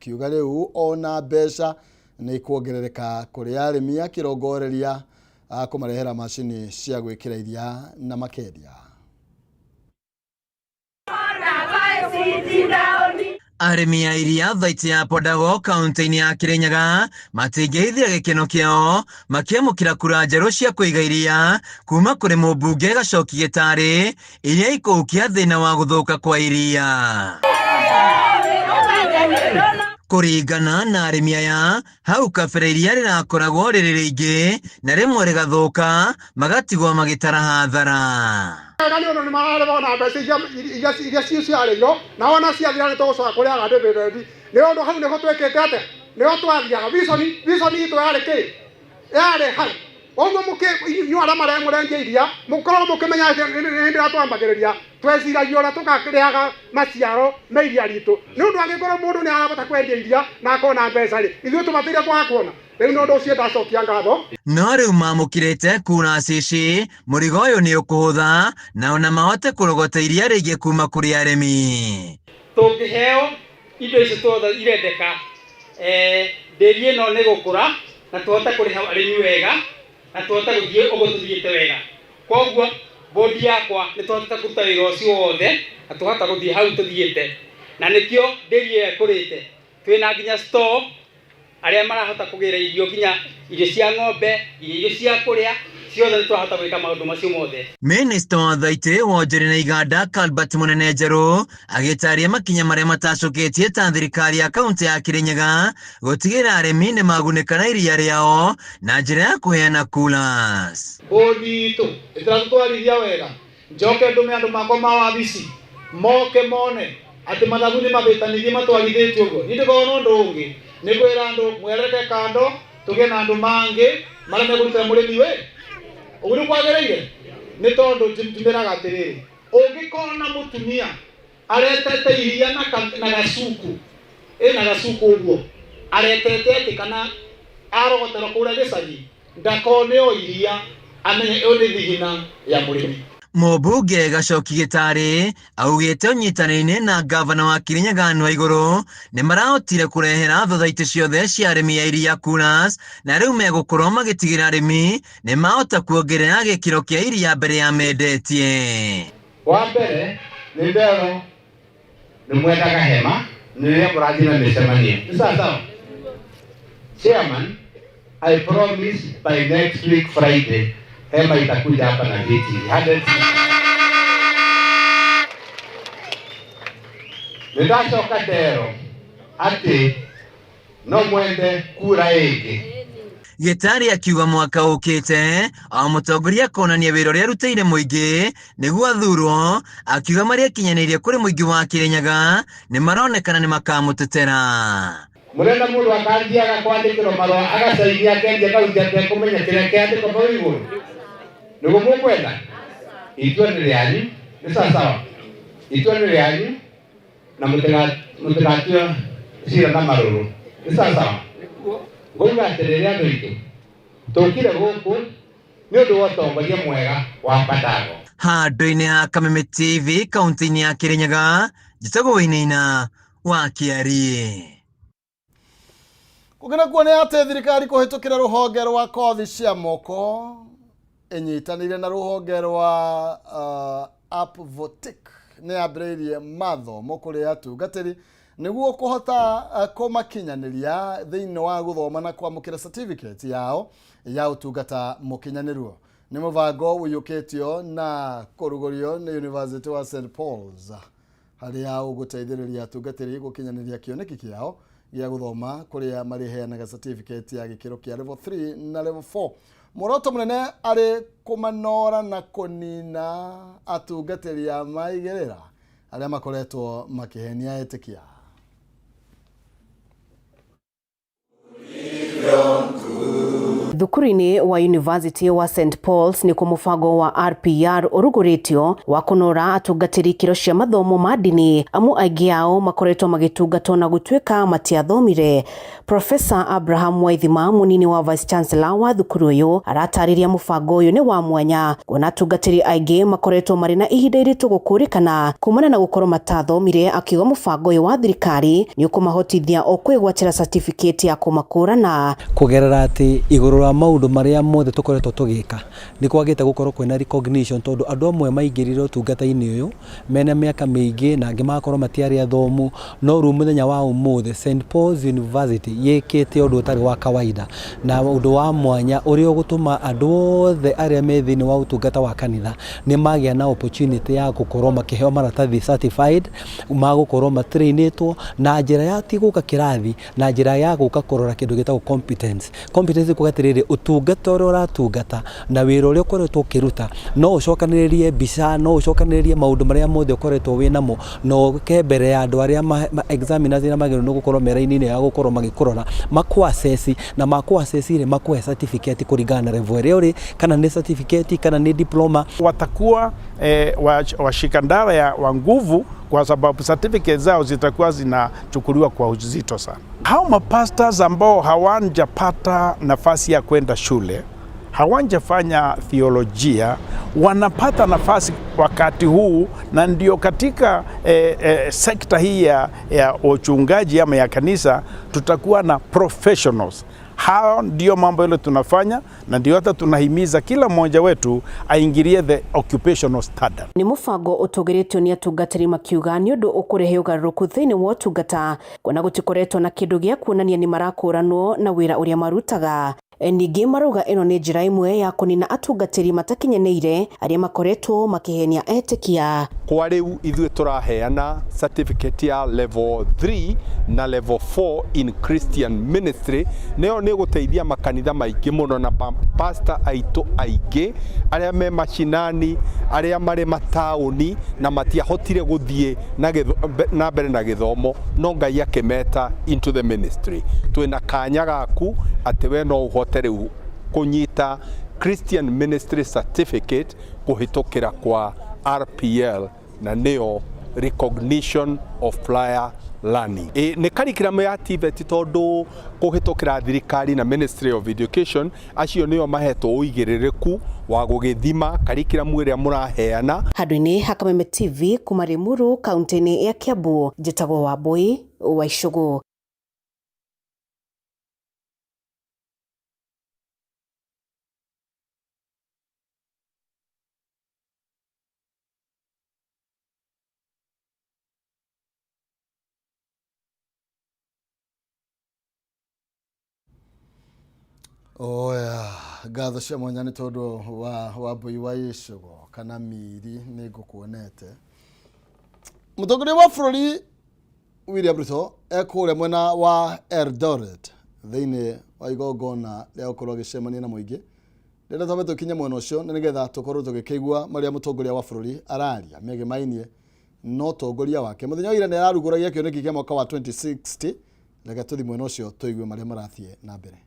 Akiuga rĩu ona mbeca nĩ ikuongerereka kũrĩ arĩmi akĩrongoreria kũmarehera macini cia gwĩkĩra iria na makendia. Arĩmi a iria thaiti ya Pondago kaunti-inĩ ya Kirinyaga matingĩhithia gĩkeno kĩao makĩamũkĩra kura njerũ cia kũiga iria kuma kũrĩ mũmbunge Gacoki Gĩtarĩ iria ikũhukia thĩna wa gũthũka kwa iria. Kũringana na arĩmi aya, hau kabere iria rĩrakoragwo rĩrĩ rĩingĩ na rĩmwe rĩgathũka magatigwo magĩtara hathara. Wega nĩ ũndũ nĩ mararĩha ona mbeca iria ciarĩirwo na ona ciathira nĩ tũgũcoka kũrĩhaga dividend nĩ ũndũ hau nĩho twĩkĩte atĩa nĩho twathiaga vision vision itũ yarĩ kĩ yarĩ hau ũguo mũkĩ inyuĩ arĩa marĩa mũrendia iria mũkorwo mũkĩmenya atĩ hĩndĩ ĩrĩa twambagĩrĩria tweciragia ũrĩa tũkarĩhaga maciaro ma iria ritũ nĩ ũndũ angĩkorwo mũndũ nĩ arahota kwendia iria na akona mbeca rĩ ithuĩ tũbataire kwaga kuona rĩu nĩ ũndũ ũcio ndacokia ngatho. No rĩu mamũkĩrĩte kura cici, mũrigo ũyũ nĩ ũkũhũtha na ona mahote kũrogota iria rĩingĩ kuma kũrĩ arĩmi. Tũngĩheo indo icio tuothe irendeka, ndĩri ĩno nĩ gũkũra na tũhote kũrĩha arĩmi wega na tũhote gũthiĩ ũguo tũthiĩte wega. Koguo bodi yakwa nĩ tũhotete kũruta wĩra ũcio wothe na tũhota gũthiĩ hau tũthiĩte, na nĩkĩo ndĩri ĩyo ĩkũrĩte. Twĩna nginya store arĩa marahota kũgĩra irio nginya irio cia ng'ombe, nginya irio cia kũrĩa, ciothe nĩ tũrahota gwĩka maũndũ macio mothe. Minista wa Thaitĩ, Wonjoria na Iganda Cuthbert Mũnene Njerũ agĩtaria makinya marĩa matacũkĩtie ta thirikari ya kaunti ya Kirinyaga gũtigĩrĩra arĩmi nĩ magunĩka na iria rĩao na njĩra ya kũheana coolers. Bodi itũ ĩtiratũtwarithia wega njoke ndume andũ makwa ma wabici moke mone atĩ mathabu nĩ mabĩtanithie matwarithĩtio ũguo. Niĩ ndĩkoragwo na ũndũ ũngĩ nĩ kwĩra andũ mwereke kando tũgĩe na andũ mangĩ marĩa megũrutĩra mũrĩmi wĩra. Ũguo nĩ kwagĩrĩire nĩ tondũ njĩraga atĩrĩrĩ, ũngĩkona mũtumia aretete iria na gacuku, ĩna gacuku ũguo aretete atĩ kana arogoterwo kũrĩa gĩcagi ndakone o iria amenye ĩyo nĩ thigina ya mũrĩmi. Mũmbunge Gacoki Gĩtarĩ augĩte ũnyitanĩri-inĩ na ngavana wa Kirinyaga Anne Waigũrũ nĩ marahotire kũrehera thothaitĩ ciothe cia arĩmi a iria coolers na rĩu megũkorwo magĩtigĩra arĩmi nĩ mahota kuongerera gĩkĩro kĩa iria mbere ya mendetie. Wa mbere nĩ ndero nĩ mwendaga hema nĩ rĩrĩa mũrathiĩ na mĩcemanio. Nĩ sawa sawa? Chairman, I promise by next week Friday hema itakuja hapa na viti 100. Nĩ ndacoka ndero atĩ no mwende kura ĩngĩ. Gĩtarĩ akiuga mwaka ũkĩte o mũtongoria akonania wĩra ũrĩa arutĩire mũingĩ nĩguo athurwo, akiuga marĩa akinyanĩirie kũrĩ mũingĩ wa Kĩrĩnyaga nĩ maronekana nĩ makamũtetera. Mũrenda mũndũ akathiaga kwandĩkĩrwo marũa agacaini akendia kaunti atekũmenya kĩrĩa kĩandĩkwo bau igũrũ? Nĩguo mũkwenda? Itua nĩ rĩanyu, nĩ sawa sawa? Itua nĩ rĩanyu na mũtigatue cira na marũrũ, nĩ sawa sawa? Ngauga atĩrĩrĩ andũ aitũ, tũkire gũkũ nĩ ũndũ wa ũtongoria mwega wa Padago. Handũ-inĩ ha Kameme TV kaunti-inĩ ya Kirinyaga, njĩtagwo Wainaina wa Kĩariĩ. Kũngĩ nakuo nĩ atĩ thirikari kũhĩtũkĩra rũhonge rwa kothi cia moko ĩnyitanĩire na rũhonge rwa Apvotic nĩ yambĩrĩirie mathomo kũrĩ atungatĩri nĩguo kũhota kũmakinyanĩria thĩinĩ wa gũthoma na kwamũkĩra certificate yao ya ũtungata mũkinyanĩru. Nĩ mũbango ũiyũkĩtio na kũrugũrio nĩ University wa St Paul's harĩa ũgũteithĩrĩria atungatĩri gũkinyanĩria kĩoneki kĩao gĩa gũthoma kũrĩa marĩheanaga certificate ya gĩkĩro kĩa level 3 na level 4. Muoroto mũnene arĩ kũmanora na kũnina atungatĩri a maigĩrĩra arĩa makoretwo makĩhenia etĩkia. Thukuru-inĩ wa University wa St Paul's nĩkuo mũbango wa RPR ũrugũrĩtio wa kũnora atungatĩri ikĩro cia mathomo ma ndini, amu aingĩ ao makoretwo magĩtungatwo na gũtuĩka matiathomire. Professor Abraham Waithima, munini wa Vice Chancellor wa thukuru ũyũ, aratarĩria mũbango ũyũ nĩ wa mwanya kuona atungatĩri aingĩ makoretwo marĩ na ihinda iritũ gũkũrĩkana kumana na gũkorwo matathomire, akiuga mũbango ũyũ wa thirikari nĩ ũkũmahotithia o kwĩgwatĩra certificate ya kũmakũrana. Kugerera ati iguru ra maundu maria mothe tukoretwo tugika ni kwagite gukorwo kwina recognition, tondu andu amwe maingirire utungata-ini uyu mena miaka miingi na angi magakorwo matiari athomu, no riu muthenya wa umuthi St Paul's University yikite undu utari wa kawaida na undu wa mwanya uria ugutuma andu othe aria me thiini wa utungata wa kanitha ni magia na opportunity ya gukorwo makiheo maratathi certified ma gukorwo matrainĩtwo na njĩra ya ti guka kirathi na njĩra ya guka kurora kindu gitagwo competence. Competence kuga atiriri utungata uria uratungata na wira uria ukoretwo ukiruta no ucokaniririe mbica, no ucokaniririe maundu maria mothe ukoretwo winamo no uke mbere ya andu aria examiners na magĩrĩirwo nĩ gũkorwo me raini-inĩ ya gũkorwo magĩkũrora makũ-assess na makũ-assess rĩ makũhe certificate kũringana na level ĩrĩa ũrĩ, kana nĩ certificate kana nĩ diploma. Watakuwa washikandara wa nguvu kwa sababu certificate zao zitakuwa zinachukuliwa kwa uzito sana. Hao mapastors ambao hawajapata nafasi ya kwenda shule, hawajafanya theolojia, wanapata nafasi wakati huu, na ndio katika sekta hii ya uchungaji ama ya kanisa tutakuwa na professionals. Hao ndio mambo ile tunafanya, na ndio hata tunahimiza kila mmoja wetu aingirie the occupational standard. Ni mubango utugiritio ni atungatĩri makiuga ni undu ukurehe ugaruruku thiini wa utungata kuona gutikoretwo na kindu gia kuonania ni marakũranwo na wira uria marutaga. Ningĩ marauga ĩno nĩ njĩra ĩmwe ya kũnina atungatĩri matakinyanĩire arĩa makoretwo makĩhenia etĩkia. Kwa rĩu ithuĩ tũraheana certificate ya level 3 na level 4 in Christian ministry, nĩyo nĩ gũteithia makanitha maingĩ mũno na pastor aitũ aingĩ arĩa me macinani, arĩa marĩ mataũni na matiahotire gũthiĩ na mbere na gĩthomo, no Ngai akĩmeta into the ministry. Twĩna kanya gaku atĩ we no ũhote rĩu kũnyita Christian Ministry Certificate kũhĩtũkĩra kwa RPL, na nĩyo Recognition of Prior Learning. Nĩ curriculum ya TVET tondu kũhĩtũkĩra thirikari na Ministry of Education acio nĩo mahetwo ũigĩrĩrĩku wa gũgĩthima curriculum ĩrĩa mũraheana. Handũ-inĩ ha Kameme TV kuma Limuru kaunti-inĩ ya Kiambu, njĩtagwo Wambui wa Icũgũ. Oya, ngatho cia mwanya nĩ tondũ wa Wambui wa Icũgũ kana miri nĩ ngũkuonete. Mũtongoria wa bũrũri William Ruto ekũrĩa mwena wa Eldoret thĩinĩ wa igongona rĩa gũkorwo agĩcemania na mũingĩ. Ndĩrenda twambe tũkinye mwena ũcio na nĩgetha tũkorwo tũgĩkĩigua marĩa mũtongoria wa bũrũri araria megemainie na ũtongoria wake. Mũthenya wa ira nĩ ararugũragia kĩoneki kĩa mwaka wa 2060. Reke tũthiĩ mwena ũcio tũigue marĩa marathiĩ na mbere.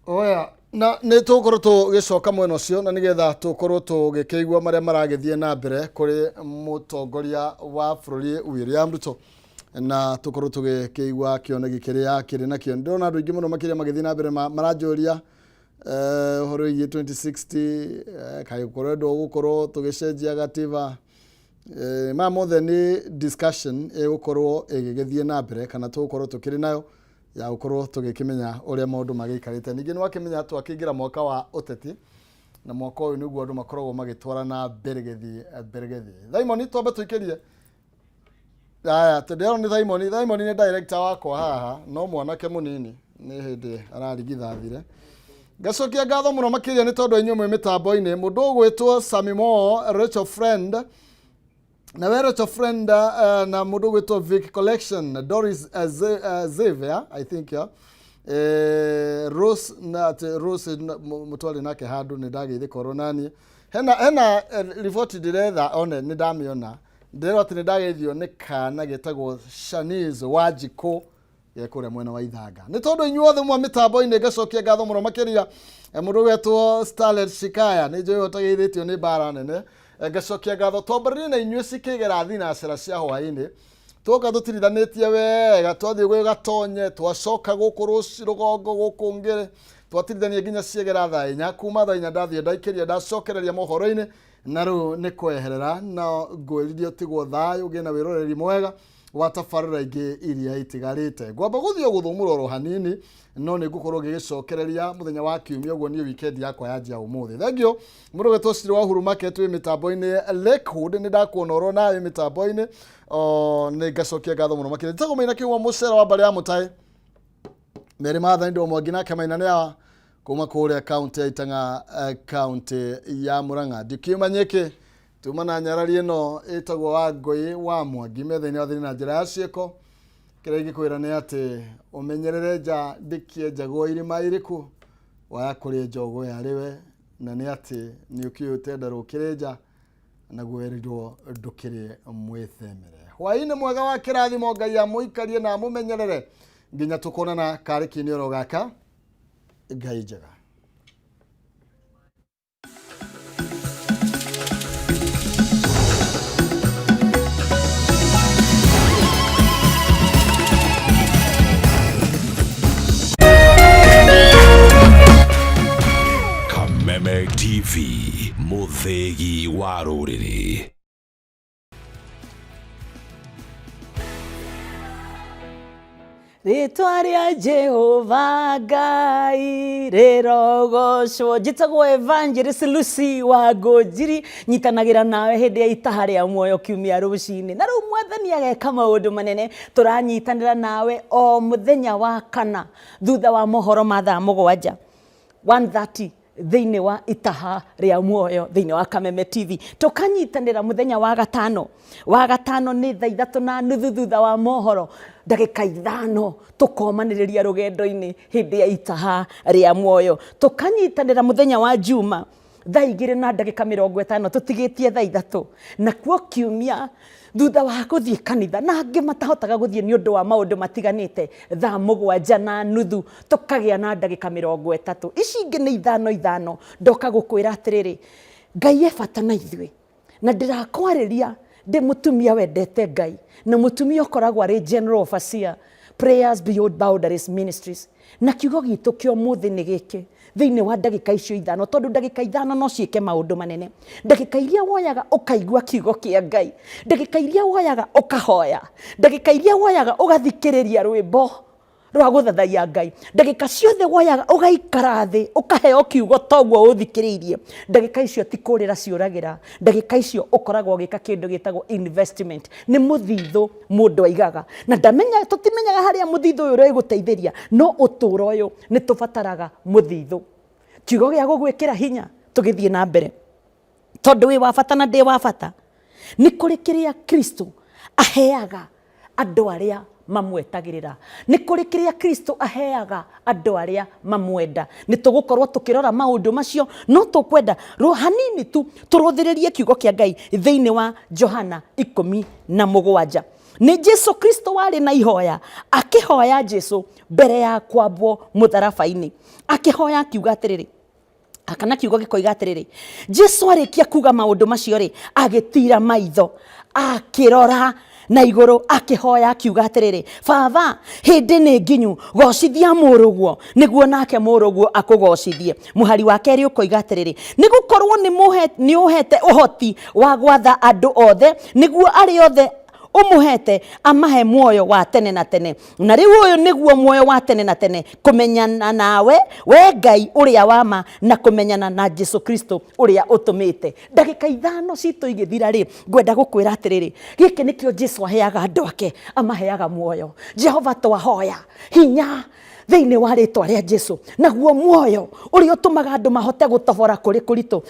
Oya, na nĩ tũgũkorwo tũgĩcoka mwena ũcio na nĩgetha tũkorwo tũgĩkĩigua marĩa maragĩthiĩ na mbere kũrĩ mũtongoria wa bũrũri William Ruto na tũkorwo tũgĩkĩigua kĩoneki kĩrĩa kĩrĩ nakĩo. Ndĩrona andũ aingĩ mũno makĩria magĩthiĩ na mbere maranjũria ũhoro wĩgiĩ 2060 kaĩ kũrendwo gũkorwo tũgĩcenjia gatiba. Maya mothe nĩ discussion ĩgũkorwo ĩgĩgĩthiĩ na mbere kana tũgũkorwo tũkĩrĩ nayo ya gũkorwo tũgĩkĩmenya ũrĩa maũndũ magĩikarĩte. Ningĩ nĩ wakĩmenya twakĩingĩra mwaka wa ũteti na mwaka ũyũ nĩguo andũ makoragwo magĩtwarana mbĩrĩgĩthi mbĩrĩgĩthi. Thaimoni, twambe tũikĩrie aya tondũ nĩ Thaimoni. Thaimoni nĩ director wakwa haha, no mwanake mũnini nĩ hĩndĩ ararigithathire. Ngacokia ngatho mũno makĩria nĩ tondũ inyuĩ mwĩ mĩtambo-inĩ. Mũndũ ũgwĩtwo Samimo Rachel Friend na we Rachel Friend na mũndũ ũgwĩtwo Vic Collection Doris Xavier I think, yeah. Rose na atĩ Rose mũtwarĩ nake handũ nĩ ndageithĩka oro naniĩ. Hena riboti ndĩretha one nĩ ndamĩona, ndĩrerwo atĩ nĩ ndageithio nĩ kana getagwo Shanice Wanjikũ ge kũrĩa mwena wa Ithanga. Nĩ tondũ inyuothe mwa mĩtambo-inĩ ngacokia ngatho mũno makĩria. Mũndũ ũgetwo Starlet Shikaya nĩ njũĩ ũtageithĩtio nĩ mbara nene. Ngacokia ngatho twambĩrĩrie na inyuĩ cikĩgera thinacera cia hwaĩ-inĩ, twoka tũtirithanĩtie wega, twathiĩ gwĩ Gatonye, twacoka gũkũ rũgongo gũkũ Ngĩrĩ, twatirithania nginya ciegera thaa 4. Kuma thaa 4 ndathiĩ ndaikĩria ndacokereria mohoro-inĩ, na rĩu nĩ kweherera na ngwĩrithia ũtigwo thayũ ũgĩe na wĩroreri mwega wa tabarĩra ingĩ iria itigarĩte. Ngwamba gũthiĩ gũthũmũra oro hanini, no nĩ ngũkorwo ngĩgĩcokereria mũthenya wa kiumia, ũguo niĩ weekend yakwa yanjia ũmũthĩ. Thank you mũndũ gwĩtwo Ciro wa Uhuru Market wĩ mĩtambo-inĩ Lakewood, nĩ ndakuona oro nawe mĩtambo-inĩ, nĩ ngacokia ngatho mũno makĩria. Njĩtagwo Maina Kĩhũa mũcere wa mbarĩ ya Mũtaĩ Mary Mathani ndo mwangi nake Maina nĩ awa kuma kũrĩa kaunti ya Itang'a, kaunti ya Murang'a. Ndikiuma nyĩkĩ tuma na nyarari ĩno ĩtagwo Wangũi wa Mwangi metha-inĩ wa thĩinĩ na njĩra ya ciĩko. Kĩrĩa ingĩkwĩra nĩ atĩ ũmenyerere nja ndĩkĩenjagwo irima iriku waya kũrĩ njogo yarĩwe, na nĩ atĩ nĩ ũkĩũĩ ũtenda rũkĩrĩ nja naguo werirwo ndũkĩrĩ mwĩthemere. Hwaĩ-inĩ mwega wa kĩrathimo, Ngai amũikarie na amũmenyerere nginya tũkonana karĩki-inĩ oro gaka. Ngai njega. Kameme TV, mũthĩgi wa rũrĩrĩ. Rĩtwa rĩa Jehova Ngai rĩrogocwo. Njĩtagwo Evangelist Lucy wa Ngũnjiri, nyitanagĩra nawe hĩndĩ ya itaha rĩa muoyo kiumia rũcinĩ. Na rĩu Mwathani ageka maũndũ manene, tũranyitanĩra nawe o mũthenya wa kana thutha wa mohoro ma thaa 7 1:30 thĩinĩ wa itaha rĩa muoyo thĩinĩ wa Kameme TV. Tũkanyitanĩra mũthenya wa gatano, wa gatano nĩ thaa 3:30 thutha wa mohoro, ndagĩka 5 tũkomanĩrĩria rũgendo-inĩ hĩndĩ ya itaha rĩa muoyo. Tũkanyitanĩra mũthenya wa Juma thaa 2:50 tũtigĩtie thaa 3, nakuo kiumia thutha wa gũthiĩ kanitha na angĩ matahotaga gũthiĩ nĩ ũndũ wa maũndũ matiganĩte, thaa 7:30 tũkagĩa na ndagĩka 30. Ici ingĩ nĩ 5 5. Ndoka gũkwĩra atĩrĩrĩ, Ngai e bata na ithuĩ, na ndĩrakwarĩria ndĩ mũtumia wendete Ngai na mũtumia ũkoragwo arĩ general overseer Prayers Beyond Boundaries Ministries. Na kiugo gitũ kĩa ũmũthĩ nĩ gĩkĩ thĩinĩ wa ndagĩka icio 5, tondũ ndagĩka 5 no ciĩke maũndũ manene. Ndagĩka iria woyaga ũkaigua kiugo kĩa Ngai, ndagĩka iria woyaga ũkahoya, ndagĩka iria woyaga ũgathikĩrĩria rwĩmbo rwa gũthathaiya Ngai, ndagĩka ciothe woyaga ũgaikara thĩ ũkaheo kiugo toguo ũthikĩrĩirie, ndagĩka icio ti kũrĩra ciũragĩra, ndagĩka icio ũkoragwo ũgĩka kĩndũ gĩtagwo investment. Nĩ mũthithũ mũndũ aigaga, na ndamenya, tũtimenyaga harĩa mũthithũ ũyũ ũrĩgũteithĩria, no ũtũũro ũyũ nĩ tũbataraga mũthithũ. Kiugo gĩa gũgwĩkĩra hinya tũgĩthiĩ na mbere, tondũ wĩ wa bata na ndĩ wa bata. Nĩ kũrĩ kĩrĩa Kristo aheaga andũ arĩa mamwetagĩrĩra, nĩ kũrĩ kĩrĩa Kristo aheaga andũ arĩa mamwenda. Nĩ tũgũkorwo tũkĩrora maũndũ macio, no tũkwenda hanini tu tũrũthĩrĩrie kiugo kĩa Ngai thĩinĩ wa Johana 17. Nĩ Jesu Kristo warĩ na ihoya, akĩhoya Jesu mbere ya kwambwo mũtharaba-inĩ, akĩhoya akiuga atĩrĩrĩ, kana kiugo gĩkoiga atĩrĩrĩ, Jesu arĩkia kuga maũndũ macio rĩ, agĩtira maitho akĩrora na igũrũ akĩhoya akiuga atĩrĩrĩ, Baba, hĩndĩ nĩ nginyu, gocithia mũrũguo nĩguo nake mũrũguo akũgocithie. Mũhari wa kerĩ ũkoiga atĩrĩrĩ, nĩ gũkorwo nĩ ũhete ũhoti wa gwatha andũ othe, nĩguo arĩa othe ũmũhete amahe muoyo wa tene na tene. Na rĩu ũyũ nĩguo muoyo wa tene na tene, kũmenyana nawe we Ngai ũrĩa wa ma, na kũmenyana na Jesu Kristo ũrĩa ũtũmĩte. Ndagĩka ithano citũ igĩthira rĩ, ngwenda gũkwĩra atĩrĩrĩ, gĩkĩ nĩkĩo Jesu aheaga andũ ake, amaheaga muoyo. Jehova, twahoya hinya thĩinĩ wa rĩtwa rĩa Jesu, naguo muoyo ũrĩa ũtũmaga andũ mahote gũtobora kũrĩ kũritũ.